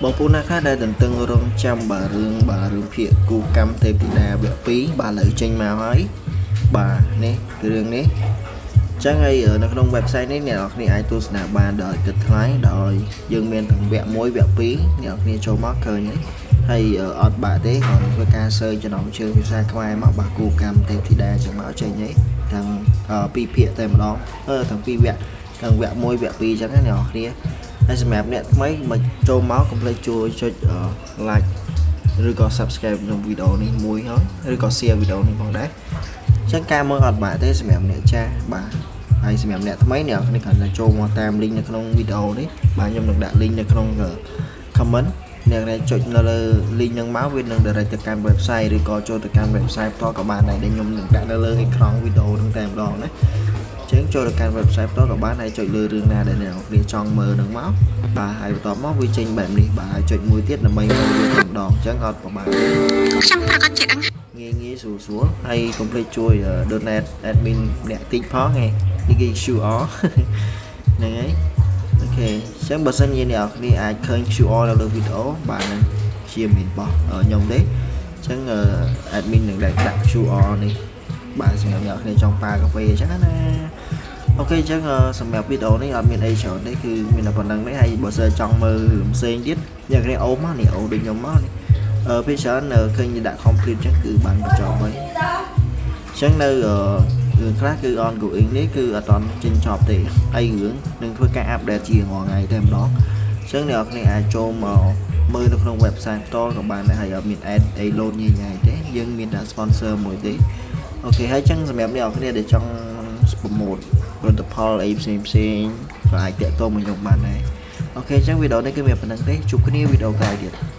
បងប្អូនណាខ្លះដែលទន្ទឹងរង់ចាំបាទរឿងបាទរឿងភាគគូកម្មទេពធីតាវគ្គ2បាទឥឡូវចេញមកហើយបាទនេះគឺរឿងនេះអញ្ចឹងហើយនៅក្នុង website នេះអ្នកនរគ្នាអាចទស្សនាបានដោយគិតថ្លៃដោយយើងមានទាំងវគ្គ1វគ្គ2អ្នកនរគ្នាចូលមកឃើញហើយហើយអត់បាក់ទេគ្រាន់ធ្វើការ search ចំណងជើងភាសាខ្មែរមកបាទគូកម្មទេពធីតាចឹងមកចេញហើយទាំងពីរភាគតែម្ដងអឺទាំងពីរវគ្គទាំងវគ្គ1វគ្គ2អញ្ចឹងណាអ្នកនរគ្នាហើយសម្រាប់អ្នកថ្មីមកចូលមកកុំភ្លេចជួយចុច like ឬក៏ subscribe ក្នុងវីដេអូនេះមួយហើយឬក៏ share វីដេអូនេះផងដែរអញ្ចឹងការមើលអត់បាក់ទេសម្រាប់អ្នកចាស់បាទហើយសម្រាប់អ្នកថ្មីអ្នកនរគ្នាគ្រាន់តែចូលមកតាម link នៅក្នុងវីដេអូនេះបាទខ្ញុំនឹងដាក់ link នៅក្នុង comment អ្នកដែលចុចនៅលើ link ហ្នឹងមកវានឹង direct ទៅកាន់ website ឬក៏ចូលទៅកាន់ website ផ្ទាល់ក៏បានដែរដែលខ្ញុំនឹងដាក់នៅលើអេក្រង់វីដេអូហ្នឹងតែម្ដងណាចឹងចូលទៅកាន់ website ផ្ទាល់ក៏បានហើយចុចលើរឿងណាដែលអ្នកនរគ្នាចង់មើលហ្នឹងមកបាទហើយបន្ទាប់មកវាចេញបែបនេះបាទហើយចុចមួយទៀតដើម្បីមើលវាតែម្ដងអញ្ចឹងអត់ប្រហែលទេ ខ្ញុំប្រកាសជាដឹង ងាយងាយស្រួលស្រួលហើយកុំភ្លេចជួយ donate admin អ្នកតិចផងឯងនេះគេ QR ហ្នឹងហើយ OK អញ្ចឹងបើសិនជាអ្នកនរគ្នាអាចឃើញ QR នៅលើវីដេអូបាទហ្នឹងជាមានរបស់ខ្ញុំទេអញ្ចឹង admin នឹងដាក់ QR នេះបាទសម្រាប់អ្នកនរគ្នាចង់ប៉ាកាហ្វេអញ្ចឹងណា OK អញ្ចឹងសម្រាប់វីដេអូនេះអត់មានអីច្រើនទេគឺមានតែប៉ុណ្្នឹងទេហើយបើសិនចង់មើលរឿងផ្សេងទៀតអ្នកគ្នាអូមកនេះអូដូចខ្ញុំមកនេះអឺពេលច្រើនឃើញដាក់ complete អញ្ចឹងគឺបានបញ្ចប់ហើយអញ្ចឹងនៅរឿងខ្លះគឺ ongoing នេះគឺអត់តចេញចប់ទេហើយរឿងនឹងធ្វើការ update ជារាល់ថ្ងៃតែម្ដងអញ្ចឹងអ្នកនរគ្នាអាចចូលមកមើលនៅក្នុង website ផ្ទាល់ក៏បានដែរហើយអត់មាន ad អី load ញ៉ៃញ៉ៃទេយើងមានតែ sponsor មួយទេ OK ហើយអញ្ចឹងសម្រាប់អ្នកនរគ្នាដែលចង់ promote ផលិតផលអីផ្សេងផ្សេងក៏អាចតាក់ទងមកខ្ញុំបានដែរ OK អញ្ចឹងវីដេអូនេះគឺមានប៉ុណ្្នឹងទេជួបគ្នាវីដេអូក្រោយទៀត។